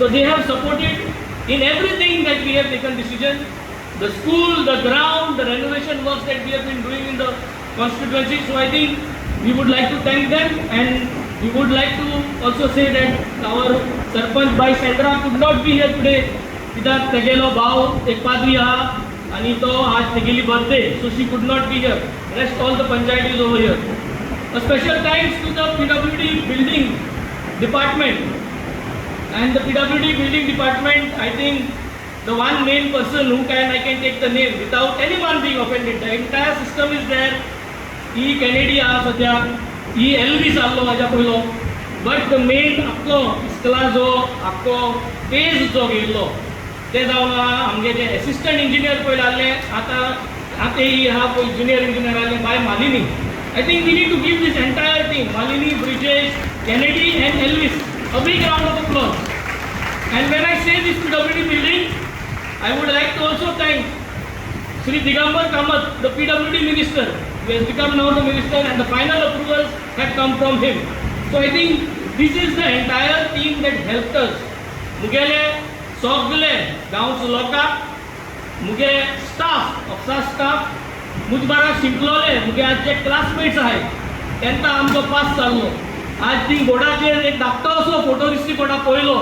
So they have supported in everything that we have taken decision. The school, the ground, the renovation works that we have been doing in the constituency. So I think we would like to thank them, and we would like to also say that our Sarpanch Bhai Sandra could not be here today. कित्याक तेगेलो भाव एक पाद्री आहा आनी तो आज तेगेली birthday, so she could not be here. Rest all the panchayat is over here. A special thanks to the PWD building department. And the PWD building department, I think the one main person who can, I can take the name without anyone being offended. The entire system is there. E Kennedy आहा सद्या, E Elvis आहलो हाज्या पयलो, but the main आख्खो इस्कला जो आख्खो पेज जो घेयल्लो ते जावन आहा आमगे जे एसिस्टंट इंजिनियर पयले आहले, आतां आतां ही आहा पळय जुनियर इंजिनियर आहले बाय Malini. I think we need to give this entire team, Malini, Brijesh, Kennedy and Elvis, a big round of applause. And when I say this PWD building, I would like to also thank Sri Digambar Kamath, the PWD minister, who has become now the minister, and the final approvals have come from him. So I think this is the entire team that helped us. मुगेले सगळे गांवचे लोकांक, मुगे staff, ऑफिसा staff, मुज बारा शिकलोले मुगे आज जे classmates आहाय तेंकां आमचो पास जाल्लो. आज ती बोर्डाचेर एक धाकटो असो फोटो दिश्टी पडटा पयलो,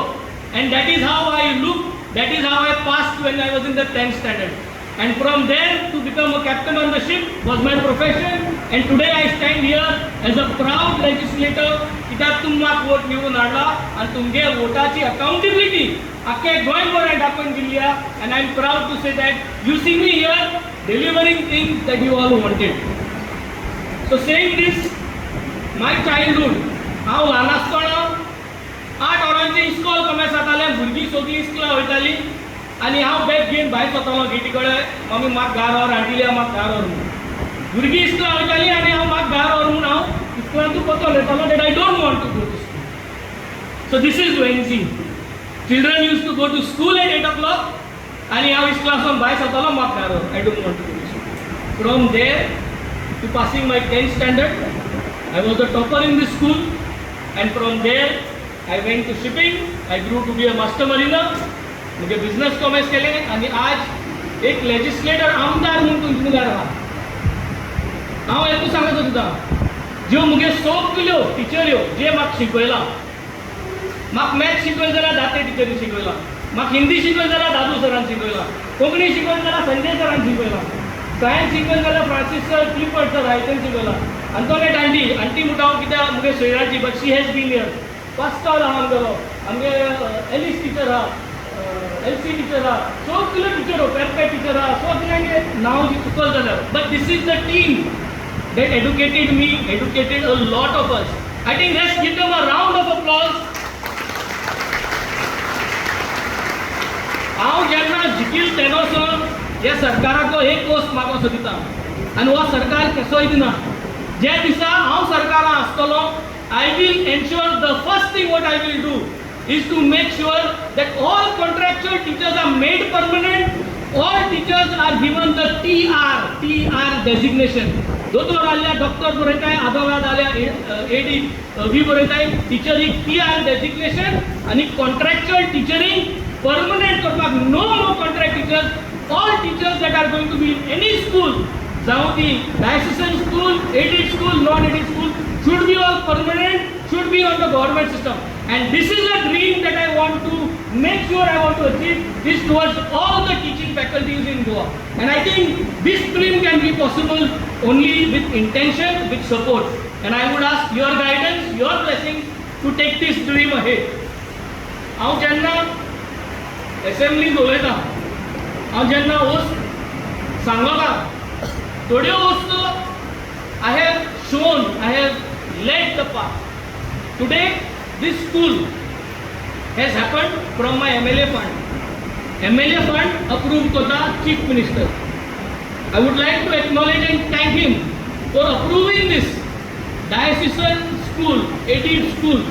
and that is how I look, that is how I pass when I was in the 10th standard. And from there to become a captain on the ship was my profession, and today I stand here as a proud legislator, कित्याक तुमी म्हाका vote निवडून हाडला आनी तुमगे वोटाची accountability आख्खे गोंयभर हांवें दाखोवन दिल्ली आहा. And I am proud to say that you see me here delivering things that you all wanted. So saying this, my childhood, हांव ल्हान आसतना 8 वरांचें इस्कॉल कमेस जातालें, भुरगीं सगळीं इस्कुला वयतालीं आनी हांव बॅग घेवन भायर वतालो गेटी कडेन, मम्मी म्हाका घार व्हर, आंटील्या म्हाका घार व्हर म्हूण. भुरगीं इस्कुला वयतालीं आनी हांव म्हाका घार व्हर म्हूण हांव इस्कुलांतूच पत्तो उलयतालो that I don't want to go to school. So this is Venzy. Children used to go to school at 8 o'clock आनी हांव इस्कुलासून भायर सरतालो, म्हाका घार व्हर, I don't want to go to school. From there to passing my 10th standard, I was the topper in this school, and from there I went to shipping. I grew to be a master mariner. मुगे business commerce केलें आनी आज एक legislator, आमदार म्हूण तुमचे मुखार आहा. हांव एकूच सांगता तुका, ज्यो मुगे सगल्यो टिचऱ्यो जे म्हाका शिकयलां, म्हाका मॅथ्स शिकयलें जाल्यार दाते टिचरी शिकयलां, म्हाका हिंदी शिकयलें जाल्यार दादू सरान शिकयलां, कोंकणी शिकयलें जाल्यार संजय सरान शिकयलां, सायन्स शिकयलें जाल्यार फ्रांसीस सर, क्लिफर्ड सर हायतेन शिकयलां, आंतोनेट आंटी, आंटी म्हणटा हांव कित्याक मुगे सोयराची, but she has been here. Pascal आहा आमगेलो, आमगे एलिस टिचर आहा, एलसी टिचर आहा, सगल्यो टिचरो, पेरपे टिचर आहा, सगल्यांगे नांव जी चुकल जाल्यार, but this is the team that educated me, educated a lot of us. I think let's give them a round of applause. हांव जेन्ना जिखील तेन्नासून ह्या सरकाराचो एक कोर्स म्हाका असो दिता आनी हो सरकार कसोय दिना. ज्या दिसा हांव सरकारान आसतलो, I will ensure the first thing what I will do is to make sure that all contractual teachers are made permanent, all teachers are given the TR designation. दोतोर आसल्यार डॉक्टर बरयताय, आदोगाद आसल्यार ए डी व्ही बरयताय. टिचरीक T R designation आनी contractual टिचरींग permanent करपाक. No more contract teachers. All teachers that are going to be in any school, जावं ती diocesan school, aided school, non aided school, should be all permanent, should be on the government system. And this is a dream that I want to make sure I want to achieve this towards all the teaching faculties in Goa. And I think this dream can be possible only with intention, with support. And I would ask your guidance, your blessings to take this dream ahead. हांव जेन्ना एसेंब्लींत उलयता, हांव जेन्ना वस्त सांगता, थोड्यो वस्तू I have shown, I have led the path. Today, this school has happened from my MLA fund. MLA fund approved करता Chief Minister. I would like to acknowledge and thank him for approving this diocesan school, aided school.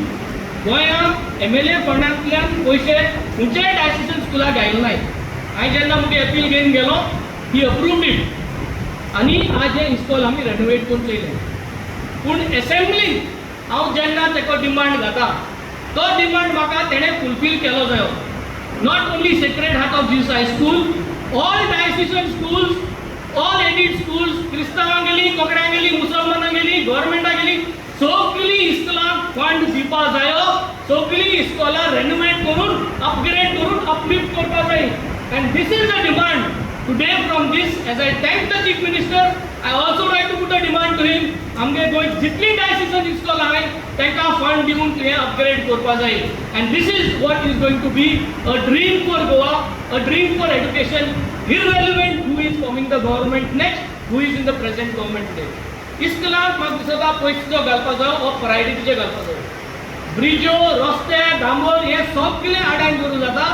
गोंयांत M L A फंडांतल्यान पयशे खंयच्याय डायसिसन स्कुलाक आयले नाय. हांवें जेन्ना मुगे अपील घेवन गेलो, he approved it आनी आज हें इस्कॉल आमी रेनोवेट करून चयलें. पूण एसेंब्लीन हांव जेन्ना तेका डिमांड घाता, तो डिमांड म्हाका तेणें फुलफील केलो जायो. Not only Sacred Heart of Jesus High School, all diocesan schools, all aided schools, क्रिस्तांवांगेली, कोंकड्यांगेली, मुसलमानांगेली, गव्हर्मेंटागेली सगळीं इस्कोलांक फंड दिवपा जायो. सगळीं इस्कोलां रेनोवेट करून, अपग्रेड करून, अपलिफ्ट करपा जाय. And this is the demand today from this. As I thank the Chief Minister, I also like to put a demand to him. आमगे गोंय जितली डायसिसन इस्कोल आहाय तांकां फंड दिवन हें अपग्रेड करपा जाय. And this is what is going to be a dream for Goa, a dream for education, irrelevant who is forming the government next, who is in the present government today. इस्कोलाक म्हाका दिसता पयसो जो घालपा जायो हो प्रायोरिटीचे घालपा जायो. ब्रिजो, रस्ते, डांबर हे सगळे आडान करूं जाता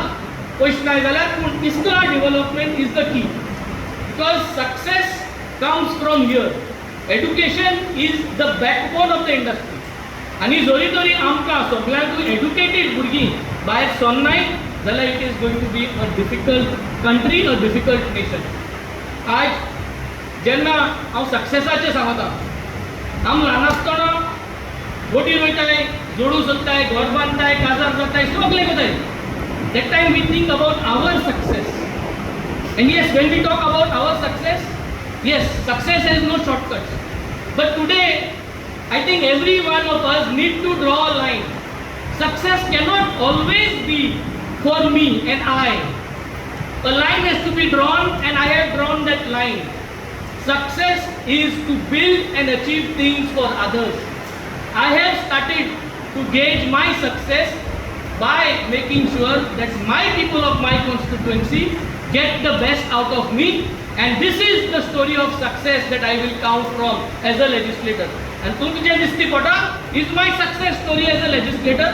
पयशे नाय जाल्यार, पूण इस्कोला development is the key, because success comes from here. Education is the backbone of the industry. आनी जरी तरी आमकां सगल्यांकूय एड्युकेटेड भुरगीं भायर सरनाय जाल्यार it is going to be a difficult country, a difficult nation. आयज जेन्ना हांव सक्सेसाचें सांगता, आम ल्हान आसतना बोटीर वयताय, जोडू सोदताय, घर बांदताय, काजार जाताय, सगळें करताय. That time we think about our success. And yes, when we talk about our success, yes, success has no shortcuts. But today, I think every one of us need to draw a line. Success cannot always be for me and I. A line has to be drawn, and I have drawn that line. Success is to build and achieve things for others. I have started to gauge my success by making sure that my people of my constituency get the best out of me, and this is the story of success that I will count from as a legislator. And तुमकां जें दिसती पडटा is my success story as a legislator.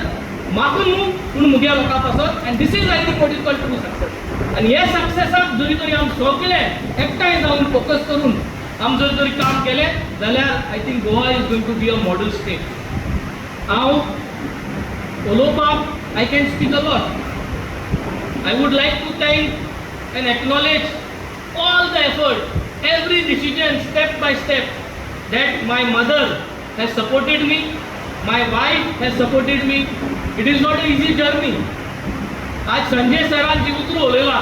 म्हाका न्हू पूण मुगे लोकां पासत. And this is, I think, what is called true success. आनी हे सक्सेसाक जरी तरी आम सगळे एकठांय जावन फोकस करून आम जर तरी काम केलें जाल्यार I think Goa is going to be a model state. हांव उलोवपाक I can speak a lot. I would like to thank and acknowledge all the effort, every decision, step by step, that my mother has supported me, my wife has supported me. It is not an easy journey. आज संजय सरान जी उतरू उलयला,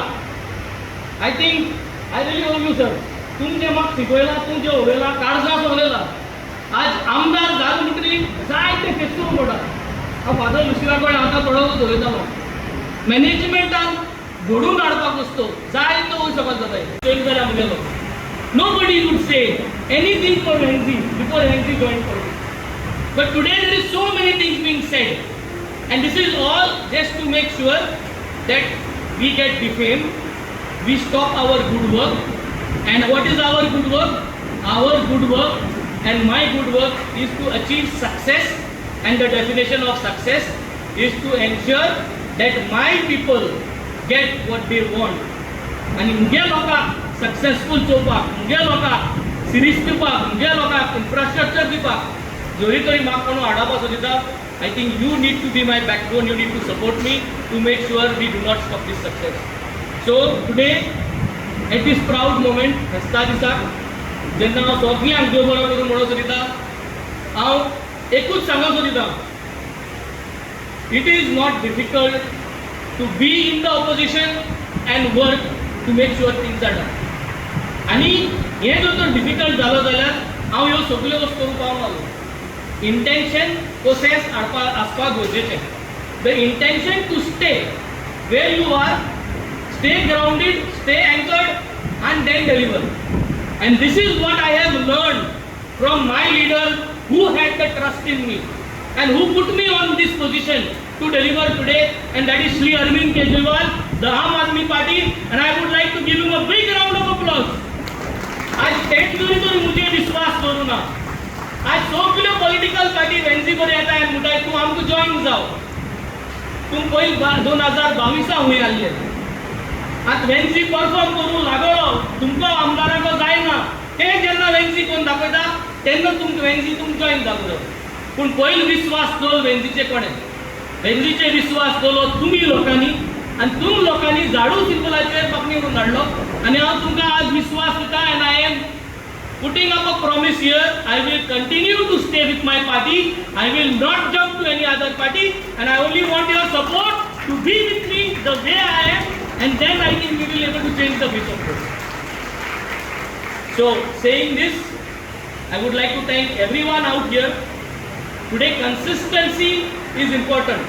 I think I really owe you, sir. तुमचे म्हाका शिकयला, तुमचे उलयला, काळजाक उलयला. आज आमदार जालो म्हणटरी जायते फेस्तू पडटा. हांव फादर लुसिना कडेन आतां थोडो उलयतालो, मॅनेजमेंटान घडून हाडपाक वस्तू जाय तो वयर शकत जाता. चेंज जाल्या मुगेलो. Nobody would say anything for Venzy before Venzy joined politics. But today there is so many things being said. And this is all just to make sure that we get defamed, we stop our good work. And what is our good work? Our good work and my good work is to achieve success, and the definition of success is to ensure that my people get what they want. आनी मुगे लोकांक successful चोवपाक, मुगे लोकांक series दिवपाक, मुगे लोकांक infrastructure दिवपाक जरी तरी म्हाका कोण आडावपा सोदिता, I think you need to be my backbone, you need to support me to make sure we do not stop this success. So today, at this proud moment, फेस्ता दिसाक जेन्ना हांव सगल्यांक देव बरो करूं म्हणूंक सोदिता, हांव एकूच सांगूंक सोदिता, it is not difficult to be in the opposition and work to make sure things are done. आनी हें जर तर डिफिकल्ट जालो जाल्यार हांव ह्यो सगल्यो वस्तू करूंक पावनालो. इंटेन्शन प्रोसेस हाडपा आसपाक गरजेचें. The intention to stay where you are, stay grounded, stay anchored and then deliver. And this is what I have learn from my leader who had the trust in me and who put me on this position to deliver today, and that is Shri Arvind Kejriwal, the Aam Aadmi Party, and I would like to give him a big round of applause. आज तेच जरी तरी मुझे विश्वास दवरू ना. आज सगल्यो political party वेन्झी बरें येता आनी म्हणटाय, तूं आमकां जॉयन जाव. तूं पयलीं 2022 हुंय आसले, आतां वेन्झी परफॉर्म करूं लागलो, तुमकां आमदारांक जायना ते जेन्ना वेन्झी कोण दाखयता तेन्ना तुमकां वेन्झी तुमकां जॉयन जावंक जाय. पूण पयलीं विस्वास दवर वेन्झीचे कडेन. वेन्झीचे विस्वास दवरलो तुमी लोकांनी आनी तुम लोकांनी झाडू सिंबलाचेर म्हाका निवडून हाडलो आनी हांव तुमकां आज विस्वास दिता. And I am putting up a promise here, I will continue to stay with my party. I will not jump to any other party, and I only want your support to be with me the way I am, and then I think we will able to change the face of Goa. So, saying this, I would like to thank everyone out here. Today, consistency is important.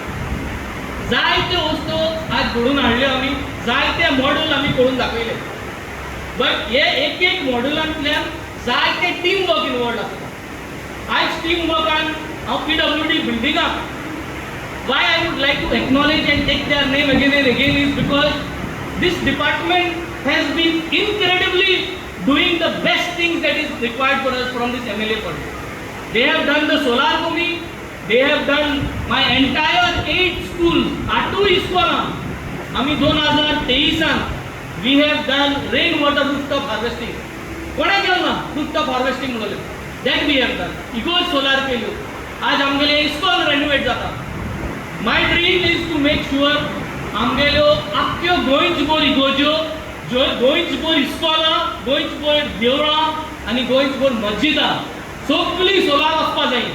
जायते वस्तू आज घडून हाडल्यो आमी, जायते model आमी करून दाखयले, but हे एक एक मॉड्युलांतल्यान जायते टीम वर्क इनवॉल्ड आसता. आयज टीम वर्कान हांव PWD बिल्डिंगाक, why I would like to acknowledge and take their name again and again is because this department has been incredibly doing the best things that is required for us from this MLA fund. They have done the solar for me. They have done my entire eight schools, आठूय इस्कॉलां आमी 2023आन we have done rain water rooftop harvesting. कोणें केलें ना rooftop harvesting म्हणलें? That we have done. इगोर्ज solar केल्यो. आज आमगेलें इस्कॉल renovate जाता. My dream is to make sure आमगेल्यो आख्ख्यो गोंयचभर इगोर्ज्यो, गोंयचभर इस्कॉलां, गोंयचभर देवळां आनी गोंयचभर मस्जिदां सगळीं सोलार वचपा जाय.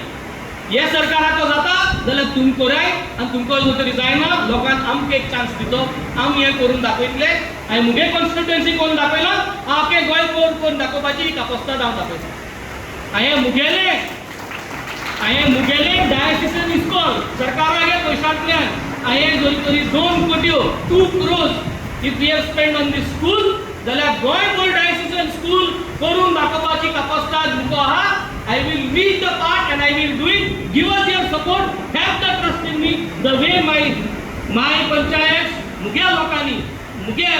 हे सरकाराचो जाता जाल्यार तुमकां कराय आनी तुमकां जर तरी जायना, लोकांक आमकां एक चान्स दितो, आमी हें करून दाखयतले. हांवें मुगे कॉन्स्टिट्युएन्सी करून दाखयलां, आख्खें गोंय करून दाखोवपाची कापस्ताद हांव दाखयतां. हांवें मुगेलें डायसिसन इस्कॉल सरकारागे पयशांतल्यान हांवें जर तरी 2 कोट्यो, 2 crores if we have spend on this school, जाल्यार गोंयभर डायसिसन स्कूल करून दाखोवपाची कापस्ताद मुको आहा. I will lead the part and I will do it. Give us your support, have the trust in me the way my panchayat, मुगे लोकांनी, मुगे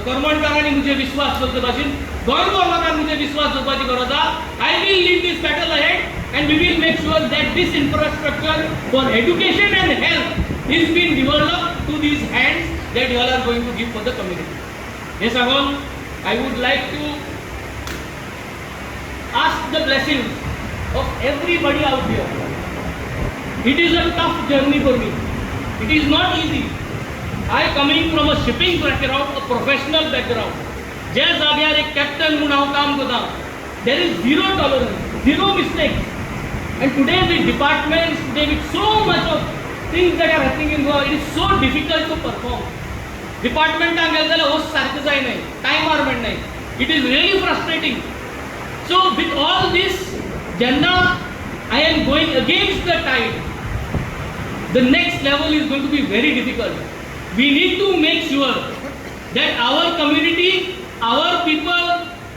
करमणकारांनी मुजे विश्वास दवरचे भाशेन गोंयभर लोकांनी मुजे विश्वास दवरपाची गरज आहा. I will lead this battle ahead and we will make sure that this infrastructure for education and health is been developed to these hands that you all are going to give for the community. हे सांगून I would like to ask the blessings of everybody out here. It is a tough journey for me. It is not easy. I coming from a shipping background, a professional background. ज्या जाग्यार एक captain म्हूण हांव काम करता, there is zero tolerance, zero mistakes. And today with departments, today with so much of things that are happening in Goa, it is so difficult to perform. डिपार्टमेंटान गेले जाल्यार वस्त सारकें जायनाय, टायमार मेळनाय. It is really frustrating. So with all this, जेन्ना I am going against the tide, the next level is going to be very difficult. We need to make sure that our community, our people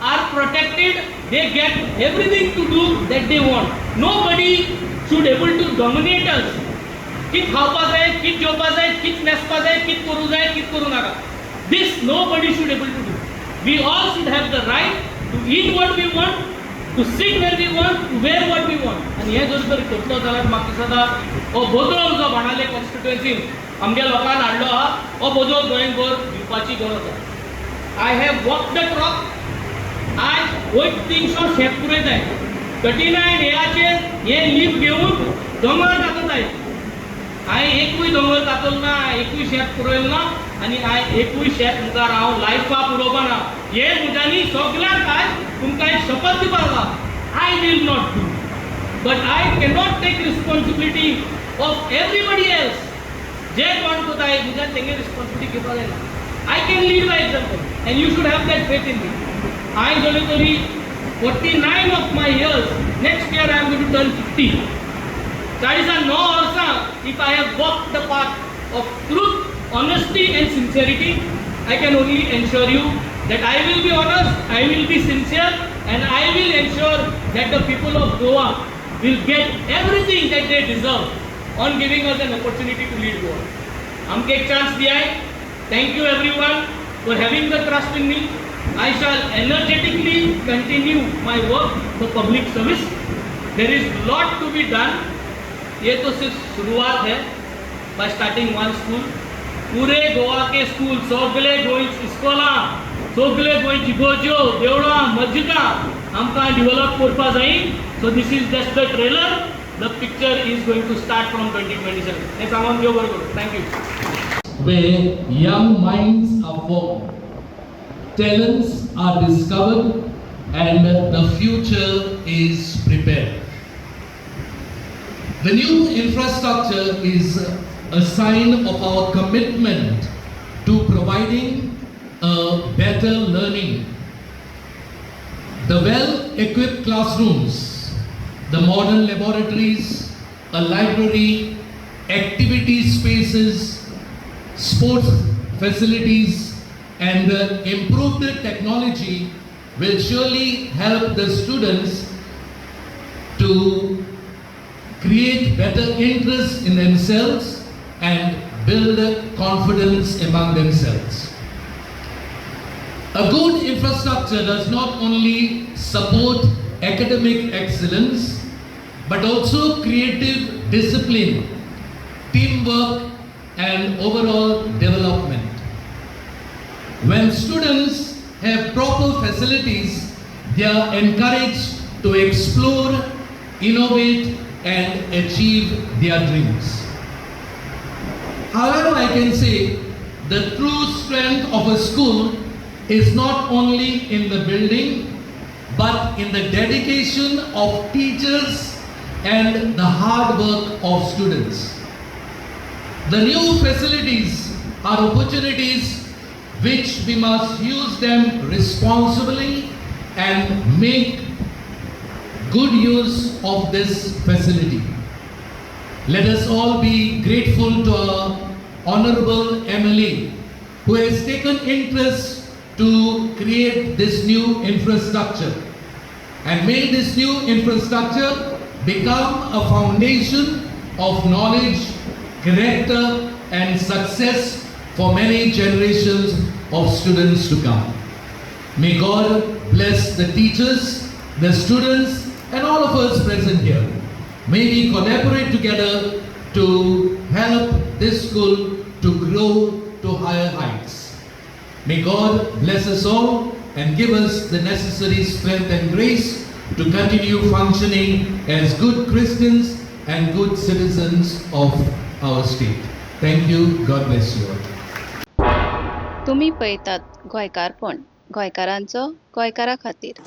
are protected, they get everything to do that they want. Nobody should able to dominate us. कित खावपा जाय, कित जेवपा जाय, कित न्हेसपा जाय, कित करूं जाय, कित करूं नाका, this nobody should able to do. We all should have the right to eat what we want, to sit where we want, to wear what we want. आनी हें जर तर करतलो जाल्यार म्हाका दिसता हो बदल जो बाणावले कॉन्स्टिट्युएन्सीन आमच्या लोकांक हाडलो आहा, हो बदल गोंयभर दिवपाची गरज आहा. I have walk the talk. आयज वयर 300 शेत पुरयताय, 39 एयाचेर हे लीफ घेवन दोंगर दाखयताय. हांवें एकूय दोंगर कातलो ना, एकूय शेत पुरयलें ना आनी हांवें एकूय शेत मुखार हांव लायफा पुरोवपा ना. हे म्हज्यांनी सगल्यांक आयज तुमकां एक शपथ दिवपाक आसा, I will not do. But I cannot take responsibility of everybody else. जे कोण कोताय, म्हज्यान तेंगे रिस्पॉन्सिबिलिटी घेवपाक जायना. I can lead by example and you should have that faith in me. हांवें जरी तरी 49 of my years, next year I am going to turn 50, 49 वर्सां if I have walk the path of truth, honesty and sincerity, I can only ensure you that I will be honest, I will be sincere, and I will ensure that the people of Goa will get everything that they deserve on giving us an opportunity to lead Goa. आमकां एक chance दियाय. Thank you everyone for having the trust in me. I shall energetically continue my work for public service. There is lot to be done. ये तो सिर्फ शुरुआत है by starting one school. पूरे Goa K school, सगळे गोंयची इस्कोलां, सगळे गोंयची इगोर्ज्यो, देवळां, मस्जिदां आमकां डेव्हलप करपा जाय. So this is just the trailer. The picture is going to start from 2027. हें सांगून देव बरें करूं. Thank you. Where young minds are formed, talents are discovered, and the future is prepared. The new infrastructure is a sign of our commitment to providing a better learning. The well-equipped classrooms, the modern laboratories, a library, activity spaces, sports facilities, and the improved technology will surely help the students to create better interest in themselves and build confidence among themselves. A good infrastructure does not only support academic excellence, but also creative discipline, teamwork, and overall development. When students have proper facilities, they are encouraged to explore, innovate, and achieve their dreams. However, I can say the true strength of a school is not only in the building, but in the dedication of teachers and the hard work of students. The new facilities are opportunities which we must use them responsibly and make good use of this facility. Let us all be grateful to our Honorable MLA who has taken interest to create this new infrastructure and may this new infrastructure become a foundation of knowledge, character and success for many generations of students to come. May God bless the teachers, the students, and all of us present here. May we collaborate together to help this school to grow to higher heights. May God bless us all and give us the necessary strength and grace to continue functioning as good Christians and good citizens of our state. Thank you. God bless you all. तुमी पळयतात गोंयकारपण, गोंयकारांचो गोंयकारा खातीर.